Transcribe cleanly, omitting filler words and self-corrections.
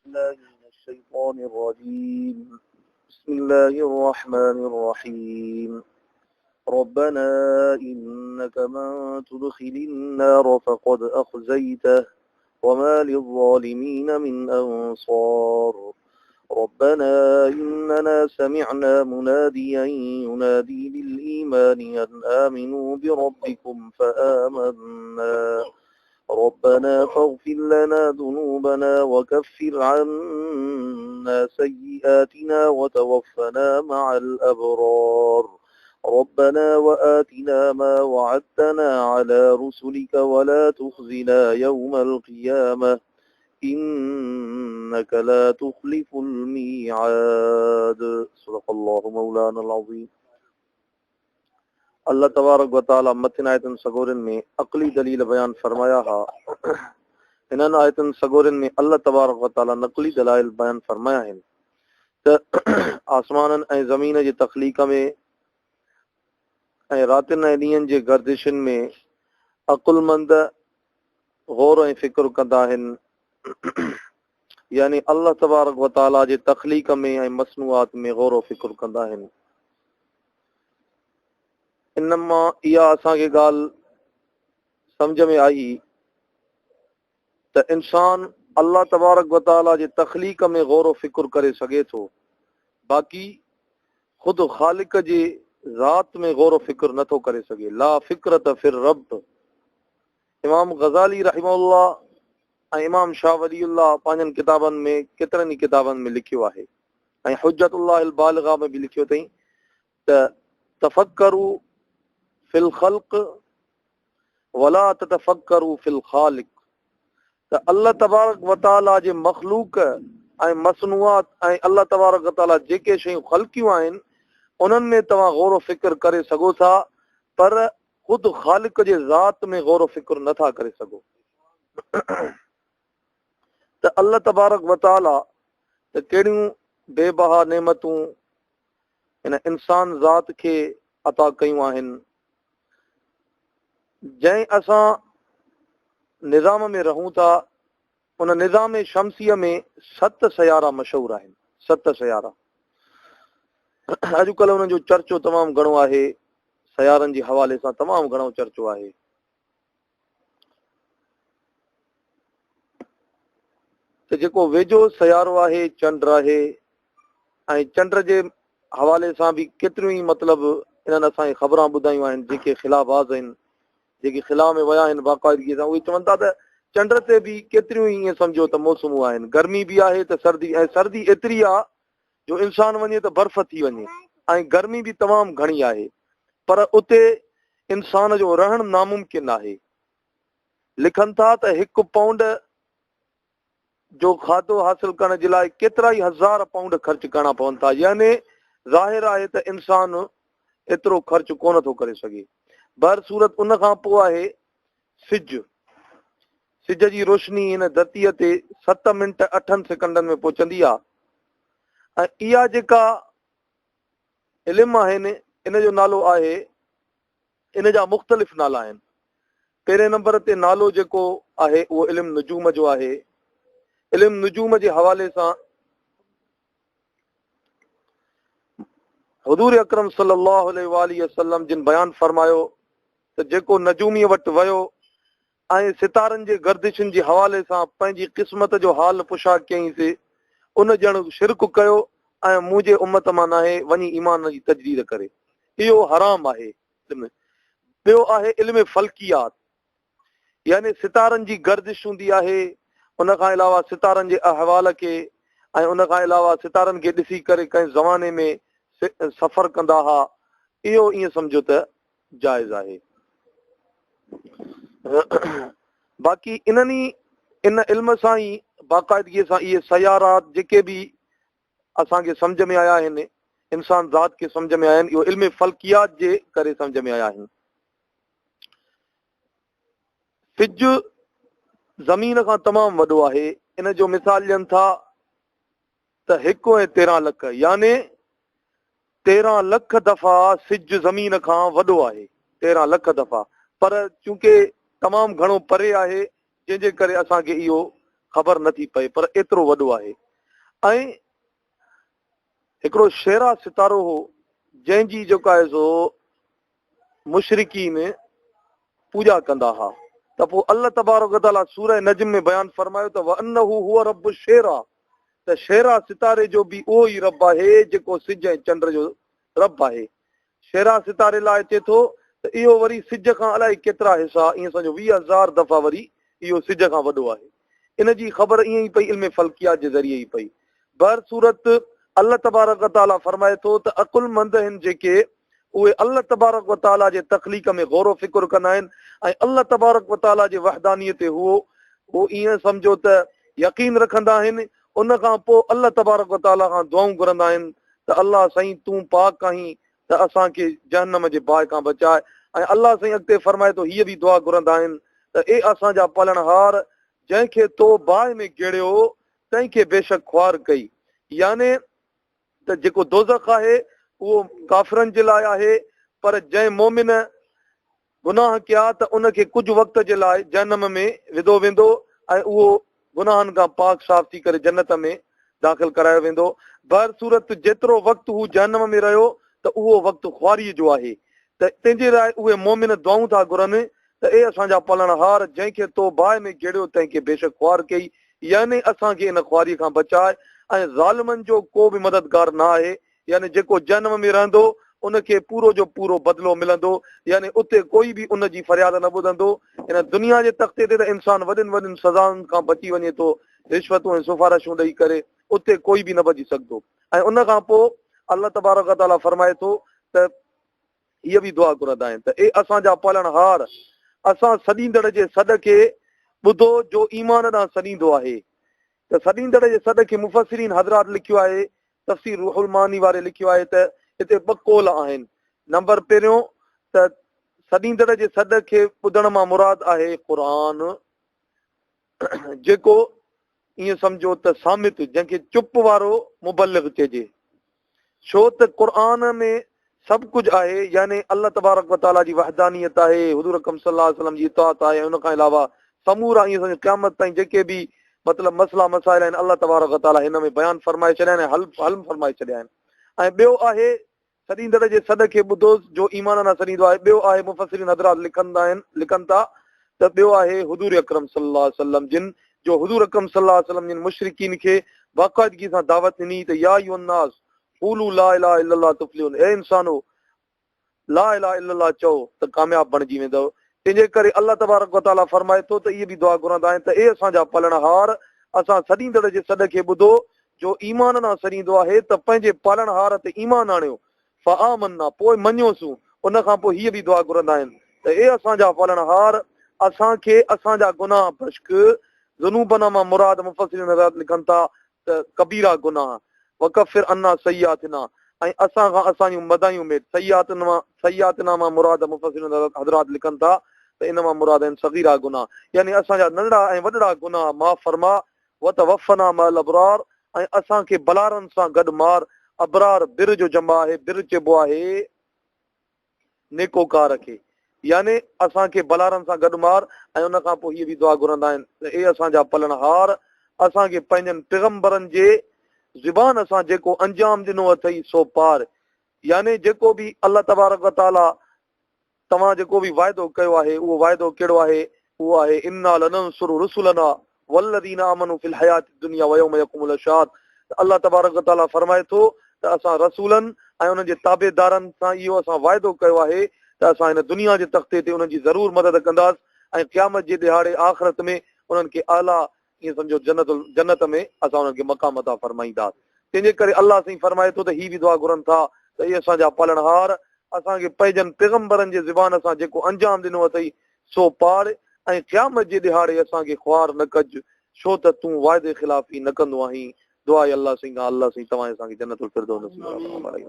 بالله من الشيطان الرجيم بسم الله الرحمن الرحيم ربنا إنك من تدخل النار فقد أخزيته وما للظالمين من أنصار ربنا إننا سمعنا مناديا ينادي للإيمان أن آمنوا بربكم فآمنا ربنا فاغفر لنا ذنوبنا وكفر عنا سيئاتنا وتوفنا مع الأبرار ربنا وآتنا ما وعدتنا على رسلك ولا تخزنا يوم القيامة إنك لا تخلف الميعاد. صدق الله مولانا العظيم. الله تبارڪ و تعاليٰ مٿين آيتن سڳورين ۾ عقلي دليل بيان فرمايا ها. هنن آيتن سڳورين ۾ الله تبارڪ و تعاليٰ نقلي دلائل بيان فرمايا آهن ته آسمانن ۽ زمين جي تخليق ۾ ۽ راتين ۽ ڏينهن جي گردشن ۾ عقلمند غور ۽ فڪر ڪندا آهن، يعني الله تبارڪ و تعاليٰ جي تخليق ۾ ۽ مصنوعات ۾ غور و فڪر ڪندا آهن. ان مان اها اسان کي ڳالهه سمجهه ۾ آئي ته انسان الله تبارڪ و تعاليٰ جي تخليق ۾ غور و فڪر ڪري سگهي ٿو، باقي خود خالق جي ذات ۾ غور و فڪر نه ٿو ڪري سگهي. لا فڪرة في الرب. امام غزالي رحمه الله ۽ امام شاهه ولي الله پنهنجن ڪتابن ۾ ڪيترن ئي ڪتابن ۾ لکيو آهي ۽ حجة الله البالغه ۾ به لکيو اٿئي ته تفڪروا في الخلق ولا تتفڪروا في الخالق ته الله تبارڪ وتعاليٰ جي مخلوق ۽ مصنوعات ۽ الله تبارڪ وتعاليٰ جيڪي شيون خلقيون آهن انهن ۾ توهان غور و فڪر ڪري سگهو ٿا پر خود خالق جي ذات ۾ غور و فڪر نه ٿا ڪري سگهو ته الله تبارڪ وتعاليٰ ته ڪهڙيون بي بها نعمتون هن انسان ذات کي عطا ڪيون آهن جنهن اسان نظام ۾ رهون ٿا ان نظام شمسيء ۾ ست سيارا مشهور آهن ست سيارا اڄڪلهه انهن جو چرچو تمام گهڻو آهي سيارن جي حوالي سان تمام گهڻو چرچو آهي ته جيڪو ويجهو سيارو آهي چنڊ آهي ۽ چنڊ جي حوالي سان به ڪيتريون ئي مطلب انهن اسان کي خبران ٻڌايون آهن جيڪي خلا باز آهن جيڪي خلا ۾ ويا آهن باقاعدگي سان اهي چون ٿا ته چنڊ تي به ڪيتريون ئي ائين سمجهو ته موسمون آهن گرمي به آهي ته سردي ۽ سردي ايتري آهي جو انسان وڃي ته برف ٿي وڃي ۽ گرمي به تمام گهڻي آهي پر اتي انسان جو رهڻ ناممڪن آهي لکن ٿا ته هڪ پائونڊ جو کاڌو حاصل ڪرڻ جي لاء ڪيترائي هزار پائونڊ خرچ ڪرڻا پون ٿا يعني ظاهر آهي ته انسان ايترو خرچ ڪونه ٿو ڪري سگهي. بهر صورت ان کان پوء آهي سج. سج جي روشني هن ڌرتيء تي ست منٽ اٺن سيڪنڊن ۾ پهچندي آهي ۽ اها جيڪا علم آهن ان جو نالو آهي ان جا مختلف نالا آهن. پهرين نمبر تي نالو جيڪو آهي اهو علم نجوم جو آهي. علم نجوم جي حوالي سان حضور اڪرم صلي الله عليه واٰله وسلم جن بيان فرمايو ته جيڪو نجوميء وٽ ويو ۽ ستارن جي گردشن جي حوالي سان پنهنجي قسمت جو حال پڇا ڪيائين سي ان ڄڻ شرڪ ڪيو ۽ منهنجي امت مان ناهي وڃي ايمان جي تجديد ڪري. اهو حرام آهي. ٻيو آهي علم فلڪيات يعني ستارن جي گردش هوندي آهي ان کان علاوه ستارن جي احوال کي ۽ ان کان علاوه ستارن کي ڏسي ڪري ڪنهن زماني ۾ سفر ڪندا ها اهو ائين سمجهو ته جائز آهي. باقي انهن ئي ان علم سان ئي باقاعدگيء سان اهي سيارات جيڪي به اسان کي سمجهه ۾ آيا آهن، انسان ذات کي سمجهه ۾ آيا آهن، اهو علم فلڪيات جي ڪري سمجهه ۾ آيا آهن. سج زمين کان تمام وڏو آهي، ان جو مثال ڏين ٿا ته هڪ ۽ 13 لک يعني 13 لک دفعا سج زمين کان وڏو آهي، 13 لک دفعا، پر چونڪه تمام گهڻو پري آهي جنهن جي ڪري اسان کي اهو خبر نٿي پئي پر ايترو وڏو آهي ۽ هڪڙو شيرا ستارو هو جنهن جي جيڪو آهي سو مشرڪين پوڄا ڪندا ها ته پوء الله تبارڪ وتعاليٰ سوره نجم ۾ بيان فرمايو ته وانه هو رب الشعريٰ ته شعريٰ ستاري جو به اهو ئي رب آهي جيڪو سج ۽ چنڊ جو رب آهي. شعريٰ ستاري لاء اچي ٿو ته اهو وري سج کان الائي ڪيترا حصا ائين سمجهو 20 هزار دفعا وري اهو سج کان وڏو آهي. ان جي خبر ائين ئي پئي علم فلڪيات جي ذريعي ئي پئي. بهرصورت الله تبارڪ وتعاليٰ فرمائي ٿو ته عقلمند آهن جيڪي اهي الله تبارڪ وتعاليٰ جي تخليق ۾ غور و فڪر ڪندا آهن ۽ الله تبارڪ وتعاليٰ جي وحدانيت تي هو هو ائين سمجهو ته يقين رکندا آهن ان کان پوء الله تبارڪ وتعاليٰ کان دعائون گهرندا آهن ته الله سائين تون پاڪ آهين ته اسان کي جهنم جي باهه کان بچاء ۽ الله سائين اڳتي فرمائي ٿو هيء به دعا گهرندا آهن ته اي اسان جا پالڻهار جنهن کي تو باهه ۾ گيڙيو تنهن کي بيشڪ خوار ڪئي يعني ته جيڪو دوزخ آهي اهو ڪافرن جي لاء آهي پر جنهن مؤمن گناهه ڪيا ته ان کي ڪجهه وقت جي لاء جهنم ۾ وڌو ويندو ۽ اهو گناهن کان پاڪ صاف ٿي ڪري جنت ۾ داخل ڪرايو ويندو. بهرصورت جيترو وقت هو جهنم ۾ رهيو ته اهو وقت خواريء جو آهي ته تنهن جي لاء اهي مؤمن دعائون ٿا گهرن ته اي اسان جا پالڻهار! جنهن کي تو باهه ۾ گيڙيو تنهن کي بيشڪ خوار ڪيئي، يعني اسان کي ان خواريء کان بچاء ۽ ظالمن جو ڪو به مددگار نه آهي، يعني جيڪو جهنم ۾ رهندو ان کي پورو جو پورو بدلو ملندو، يعني اتي ڪوئي به ان جي فرياد نه ٻڌندو. هن دنيا جي تختي تي ته انسان وڏين وڏين سزائن کان بچي وڃي ٿو، رشوتون ۽ سفارشون ڏئي ڪري، اتي ڪوئي به نه بچي سگهندو. ۽ ان کان پوء الله تبارڪ وتعاليٰ فرمائي ٿو ته. هيء به دعا گهرندا آهن ته اي اسان جا پالڻهار! اسان سڏيندڙ جي سڏ کي ٻڌو جو ايمان ڏانهن سڏيندو آهي ته سڏيندڙ جي سڏ کي مفسرين حضرات لکيو آهي تفسير روح المعاني واري لکيو آهي ته هتي ٻه قول آهن نمبر پهريون ته سڏيندڙ جي سڏ کي ٻڌڻ مان مراد آهي قرآن جيڪو ائين سمجهو ته صامت جنهن کي چپ وارو مبلغ چئجي ڇو ته قرآن ۾ سڀ ڪجهه آهي يعني الله تبارڪ و تعاليٰ جي وحدانيت آهي حضور اڪرم صلي الله عليه وسلم جي اطاعت آهي ۽ ان کان علاوه سمورا ائين سمجهو قيامت تائين جيڪي به مطلب مسئلا مسائل آهن الله تبارڪ و تعاليٰ هن ۾ بيان فرمائي ڇڏيا آهن ۽ حل حل فرمائي ڇڏيا آهن ۽ ٻيو آهي سڏيندڙ جي سڏ کي ٻڌو جو ايمان ڏانهن سڏيندو آهي، ٻيو آهي مفسرين حضرات لکندا آهن لکن ٿا ته ٻيو آهي حضور اڪرم صلي الله عليه وسلم جن جو حضور اڪرم صلي الله عليه وسلم جن مشرڪين کي باقاعدگي سان دعوت ڏني ته يا ايها الناس قولوا لا اله الا الله تفلحون اي انسانو لا اله الا الله چئو ته ڪامياب بڻجي ويندؤ تنهن جي ڪري الله تبارڪ و تعاليٰ فرمائي ٿو ته اهي به دعا گهرندا آهن ته اي اسان جا پالڻهار اسان سڏيندڙ جي سڏ کي ٻڌو جو ايمان ڏانهن سڏيندو آهي ته پنهنجي پالڻهار تي ايمان آڻيو، فآمنا، پوء مڃيوسون، ان کان پوء هيء به دعا گهرندا آهن ته اي اسان جا پالڻهار! اسان کي اسان جا گناهه بخش، ذنوبنا مان مراد مفسرين حضرات لکن ٿا ته ڪبيرا گناهه، وڪفر عنا سيئاتنا، ۽ اسان کان اسان جون مدايون ميٽ، سيئاتنا مان مراد مفسرين حضرات لکن ٿا ته ان مان مراد آهن صغيرا گناهه، يعني اسان جا ننڍڙا ۽ وڏڙا گناهه معاف فرماء، وتوفنا مع الابرار ۽ اسان کي بلارن سان گڏ مار، ابرار بر جو جمع آهي، بر چئبو آهي نيڪوڪار کي، يعني اسان کي بلارن سان گڏ مار ۽ ان کان پوء هيء به دعا گهرندا آهن ته اي اسان جا پالڻهار! اسان کي پنهنجن پيغمبرن جي زبان سان جيڪو انجام ڏنو اٿئي سو پار، يعني جيڪو به الله تبارڪ وتعاليٰ توهان جيڪو به وعدو ڪيو آهي اهو وعدو ڪهڙو آهي؟ اهو آهي انا لننصر رسلنا والذين آمنوا في الحياة الدنيا ويوم يقوم الاشهاد ته الله تبارڪ وتعاليٰ فرمائي ٿو ته اسان رسولن ۽ انهن جي تابعدارن سان اهو اسان وعدو ڪيو آهي ته اسان هن دنيا جي تختي تي انهن جي ضرور مدد ڪنداس ۽ قيامت جي ڏهاڙي آخرت ۾ انهن کي اعليٰ ائين سمجهو جنت جنت ۾ اسان انهن کي مقام عطا فرمائينداس. تنهن جي ڪري الله سائين فرمائي ٿو ته هي به دعا گهرن ٿا ته اي اسان جا پالڻهار! اسان کي پنهنجن پيغمبرن جي زبان سان جيڪو انجام ڏنو اٿئي سو پاڙ ۽ قيامت جي ڏهاڙي اسان کي خوار نه ڪج ڇو ته تون وعدي خلافي نه ڪندو آهين. دعا آهي الله سائين کان الله سائين توهان ۽ اسان کي جنت الفردوس نصيب فرمائي.